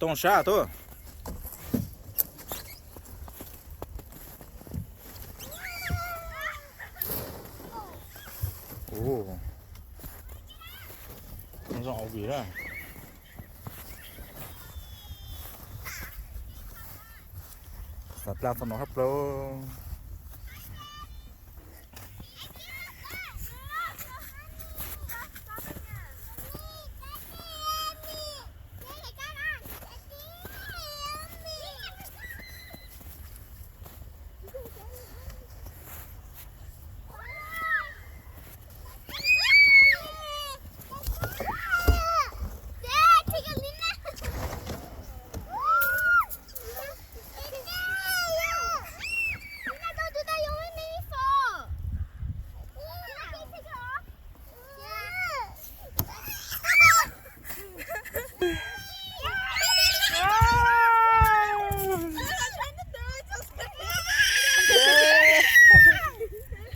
Toog sab tub. Ua, zoo ua vim na. Xav dlab txog no hab plaub.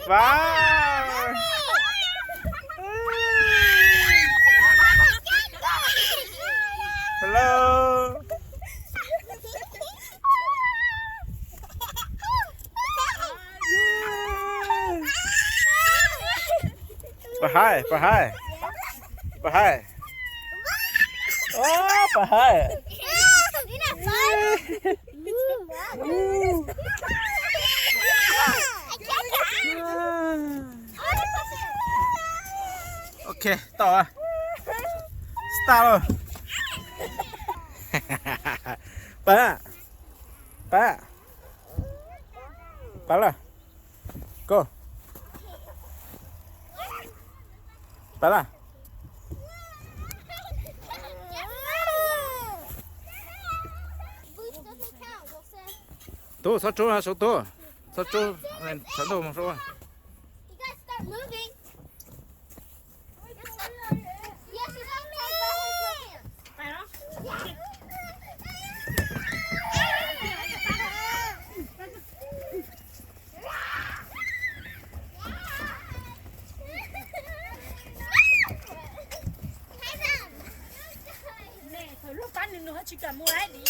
Wow. Hello. Pab hais, pab hais, pab hais. Pab hais. Ok, tau. Start lawm. Pab, pab, pab lawm. Go. Pab lawm. Tub, txhob rub, saum tub. Txhob rub, sawv ntuj mus rub. Thaum lub qab nws nws tsis kam mus li.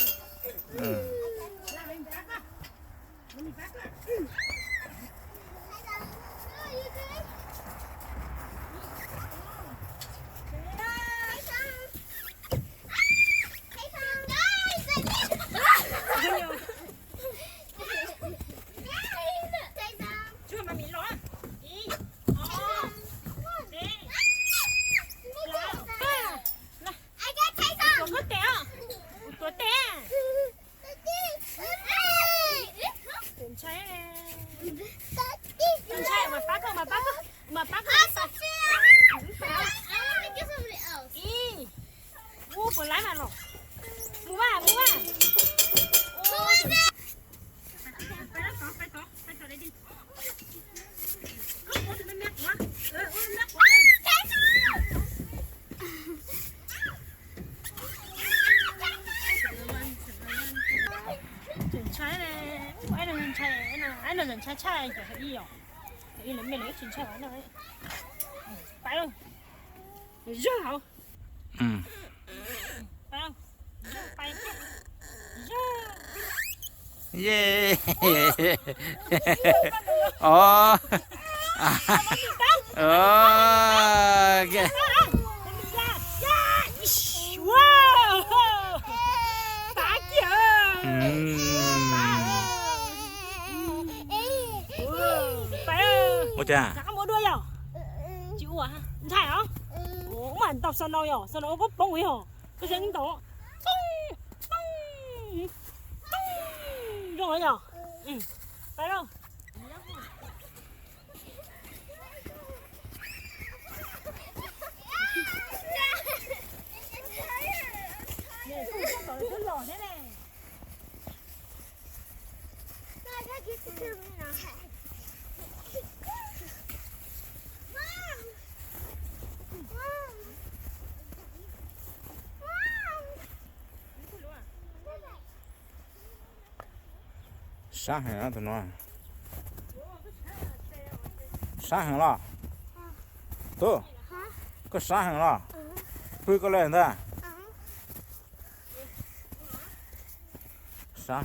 Tus khob tes os, tus tuav tes. Tus ntshai, tus ntshai mas pab koj, mas pab koj, mas pab koj. Ib, ub, puas laib mas los. Mus vas, mus vas. Tseem ntshai ne, ib no ntshai, ib no ntshai tshaj cov hauv ib os. Hauv ib lawv me lawv tsis ntshai no. Pab lauj, zog hauv. Pab lauj, zog pab. Ye. Os. Ua cas? Ntshai os. Ua mas ntaus xo nau yom, xo nau poob poob yom. Koj xav ntaus. Poob, poob, poob. Zoo yom. Pab lauj. Sab heev tus no. Sab heev los? Tub, koj sab heev los? Pw koj li ntag. Sab,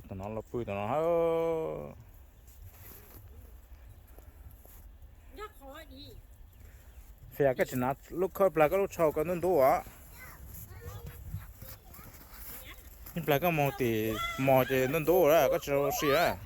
tom no los pw tom no. Fia, koj tsis hnav lub khawb plag koj lub tshau koj ntub ntub os. Ib plag koj mus tim mos ces ntub ntub lawm koj tsis tau ua si lawm.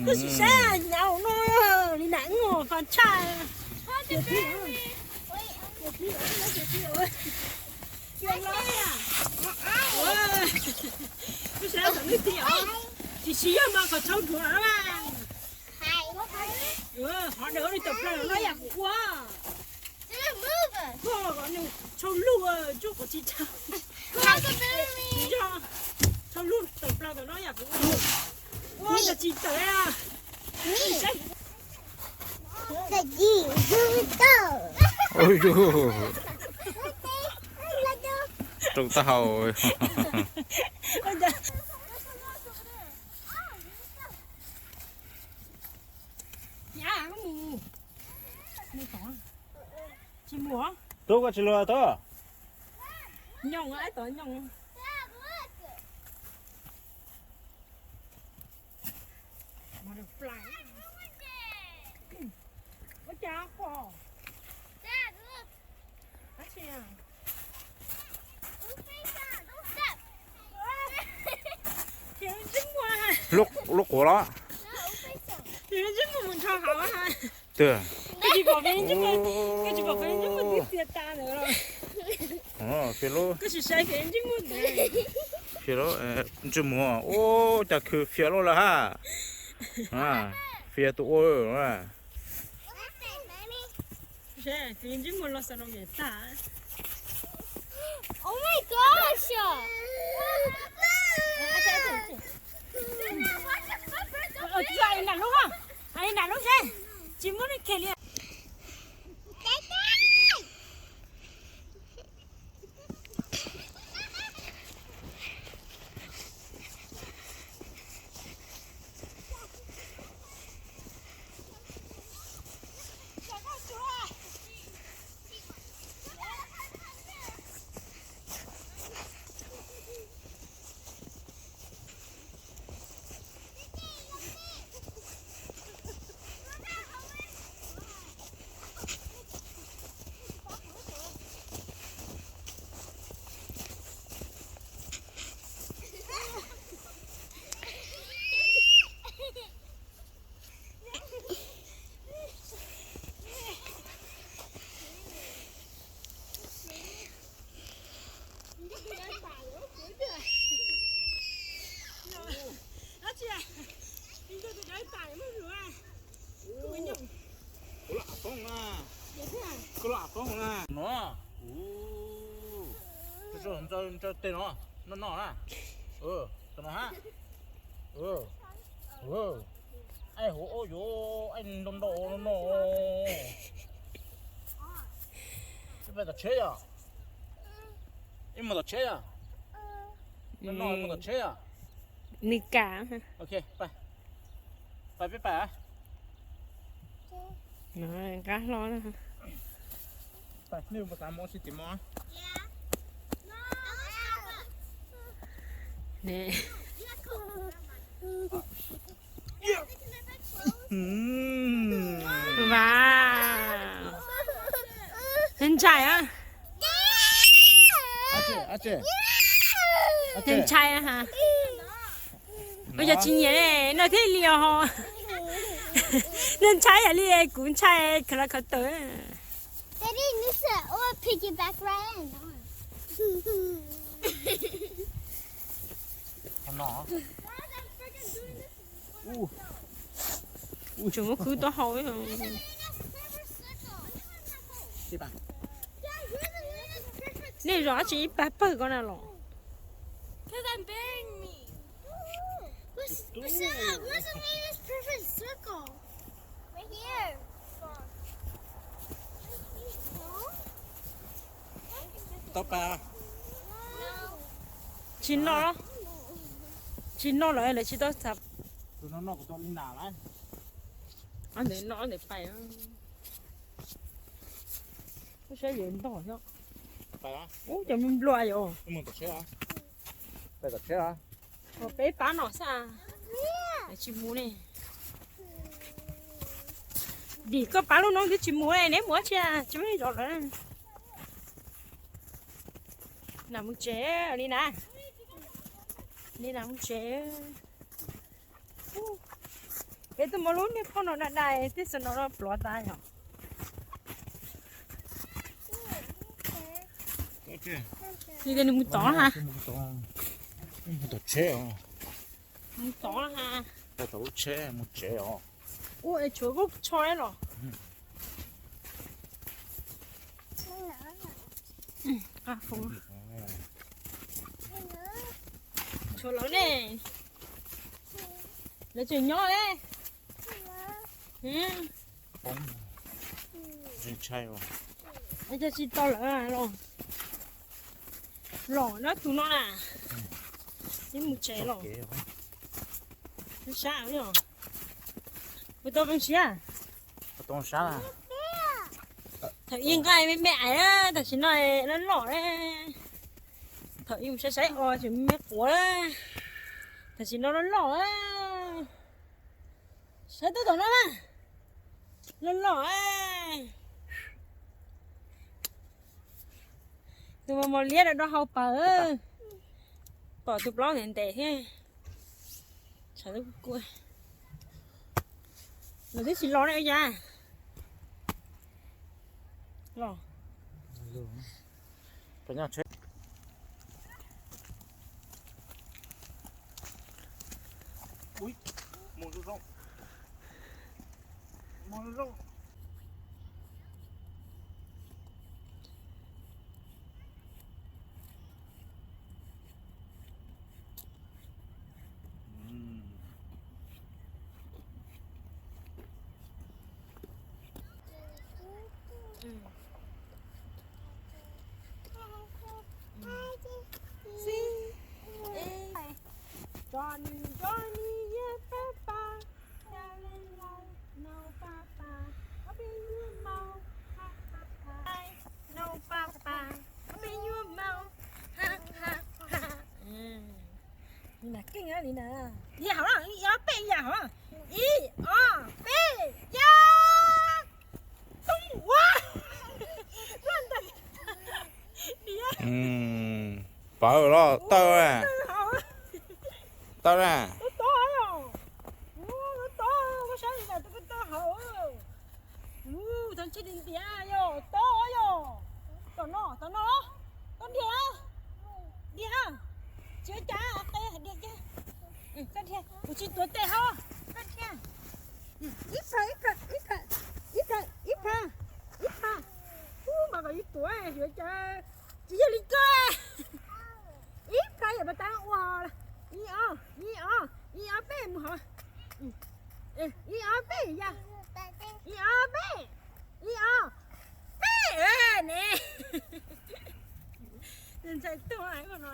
Koj sim saib nyav no li na, ua faj tshaj. Koj sim saib tom nej txiv os, tsis tsis yog mas kom tshau dhuav na. Qhov ntawd li tawm plaws no yam kuv ua. Koj kom nws tshau lug, tsuj kom tsis tshau. Tshau lug tawm plaws tom no yam kuv ua. Ua tsis tawm. Rau taub hau. Tub, koj tsis luag tub. Lub, lub quav los. Twb. Fias lub, fias lub ntsej muag, ua cas khw fias lub lawm ha. Fias tus ua. Nram lub, nram lub seb, tsis muaj neeg kiag li. No, ntsaws tej no, noj noj na. Tus no ha. Aib, huv, yuav aib ntau ntau no no. Peb tom tsheb yom? Ib mus tom tsheb yom? No no mus tom tsheb yom? Nws kam. Ok, pais. Pais peb pais. Nqab hlo. Nej puas xav mus ua si tim mos? Vas, ntshai a. Ntshai a. Ua yog tsis nyiam no thiaj li os. Nej ntshai yam li kuv ntshai khaws los khaws tawm. Tseem muab khwb taub hau. Nej zov dab tsi ib pab pawg ko na los? Tsis noj, tsis noj lawm, lawv tsis tau txav. Ntawd noj ntawd pais. Saib yuav ntog thiab. Ub, cov me nplua yom. Peb pab no xwb, tsis mus ne. Dim koj pab lub no twb tsis mus, neb mus tsis, tsis muaj zov lawm. Na mus tsev li na, li na mus tsev. Peb tuaj muab lub niag phauj no dai dai tej xwb no plov tas yom. Li tias nws mus tod ha. Mus tod ha. Mus tod lub tsheb mus tsev os. Ua es tshuav koj tsho los. Tshuav lawv ne. Lawv tseem nyob ne. Ntshai ntshai. Cog tsis tau lawm los. Los nyob tus no na. Ib mus tsev los. Sab os. Ua tau zoo siab. Thaum ib nqaij me me aiv, tam sim no loj loj. Thaum ib mus saib saib os, tseem me quav. Tam sim no loj loj. Saib tub tom no na. Loj loj. Tus mos mos liab rau hau pawg. Pom tus plaub ntev ntev thiab. Los twb tsis los ne ua cas. Los. Li na keej li na. Dhia hauv, ib ob peb ya hauv. Ib ob peb ya. Tub ua. Pawg los tawg. Tawg na. Tub tod yom. Tub tod, koj saib li na, tub tod hauv. Ub, txhob ntsib li ntiav yom, tod yom. Tom no, tom no. Tod dhia. Dhia. Tsis ua cas, dhia kiag. Koj dhia, kuv tsis tuav tes hauv. Koj dhia. Ib phav, ib phav, ib phav, ib phav, ib phav, ib phav. Ub, mas kom ib tuav, yuav cas tsis yog li koj. Ib phav yam pas tas ua. Ib ob, ib ob, ib ob peb mus hov. Ib ob peb ya. Ib ob peb. Ib ob peb ne. Ntshai tuag no.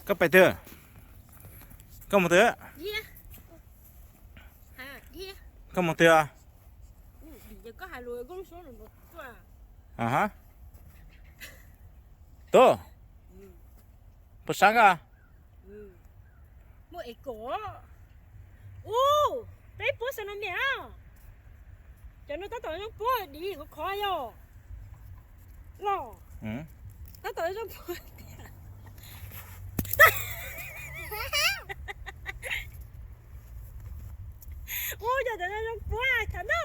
Koj pais twg? Koj mus twg? Koj mus twg? Tub, puas sab koj? Muaj es kom. Ub, peb puab xav no miam. Cov no tab tom zoo puab dim khov khov yog. Los, tab tom zoo puab tiag. Ub, cov no zoo puab chav no.